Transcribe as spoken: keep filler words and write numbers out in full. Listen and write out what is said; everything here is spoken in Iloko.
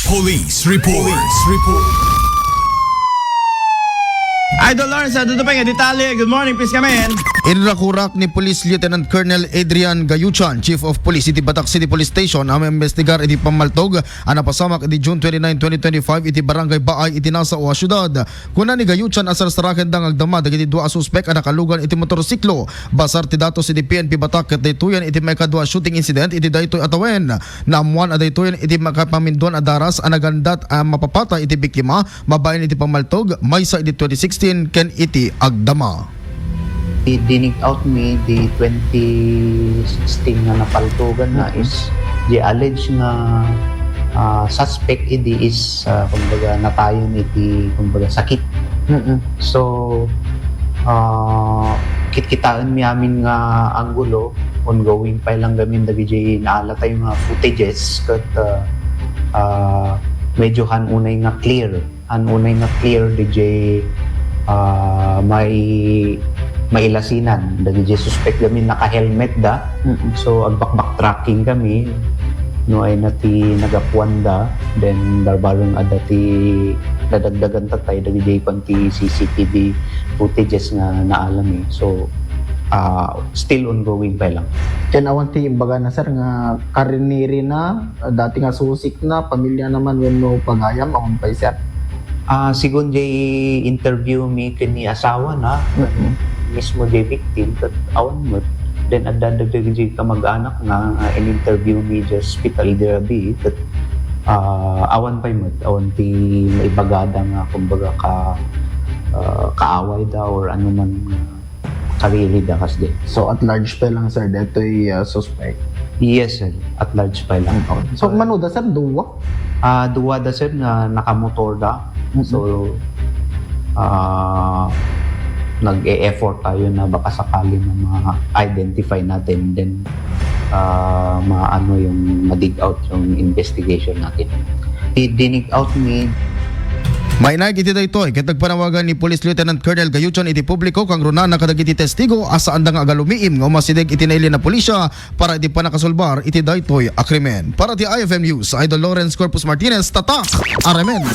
Police Report. Police Report. Idol Lawrence, adu pa nga detalye. Good morning, please come in. Inrakurak ni Police Lieutenant Colonel Adrian Gayuchan, Chief of Police iti Batak City Police Station, a maimbestigar iti pammaltog a napasamak iti June twenty-nine, twenty twenty-five iti Barangay Baay iti Nasao a siudad. Kuna ni Gayuchan a sarsarakenda nga agdama dagiti dua a suspek a nakalugan iti motorsiklo. Basar ti datos iti P N P Batak ket daytoyen iti maikadua a shooting incident iti daytoy a tawen. Naammoan a daytoyen iti makapaminduan a daras a nagandat a mapapatay iti biktima babaen iti pammaltog maysa iti twenty sixteen ken iti agdama. Dinig out mi di twenty sixteen nga napaltogan na Mm-mm. is di alleged nga, ah, suspect idi is, ah, kumbaga, natayon iti, kumbaga, sakit. Mm-mm. So, ah, kitkitaen mi amin nga anggulo, ongoing pa lang gamin dagiti naalatayo nga footages ket, ah, ah, medyo han unay nga clear. An unay nga clear, D J, ah, may mailasinan dagiti suspek gamin naka-helmet da. Mm-mm. So, agbakbak tracking kami no ay na ti nagapuan da. Then, barbareng adda ti nadagdagan tatay dagiti pan ti C C T V footages nga naalami. So, ah, still ongoing pa lang. Ken awan ti imbaga na, sir, nga kariniri na, dati nga susik na, pamilya naman wenno pagayam, awan pay, sir? Ah, sigun jay interview mi ken ni asawa na, Mm-mm. mismo jay victim, ket awan met. Then, adda dagiti kamag-anak na, ah, in-interview mi jay hospital di rabii, ket, ah, awan pay met, awan ti maibagada nga, kumbaga, ka, ah, kaaway da or ano man nga kariri da kasdi. So, at large pa lang, sir, detoy, ah, suspect? Yes, sir. At large pa lang. Mm, okay. So, mano da, sir, duwa? Ah, duwa da, sir, nga nakamotor da. Mm-mm. So, ah, nag-e-effort tayo na baka sakali na ma-identify natin, then, ah, maano yung ma-dig out yung investigation natin. Di-, dinig out ni Mainaig iti daytoy ket nagpanawagan ni Police Lieutenant Colonel Gayuchan iti publiko kangrunana kadagiti testigo a saanda nga agalumiim nga umasideg iti nailian a pulisya para iti pannakasulbar iti daytoy a krimen. Para ti I F M News, Idol Lawrence Corpus Martinez, Tatak, Aremen.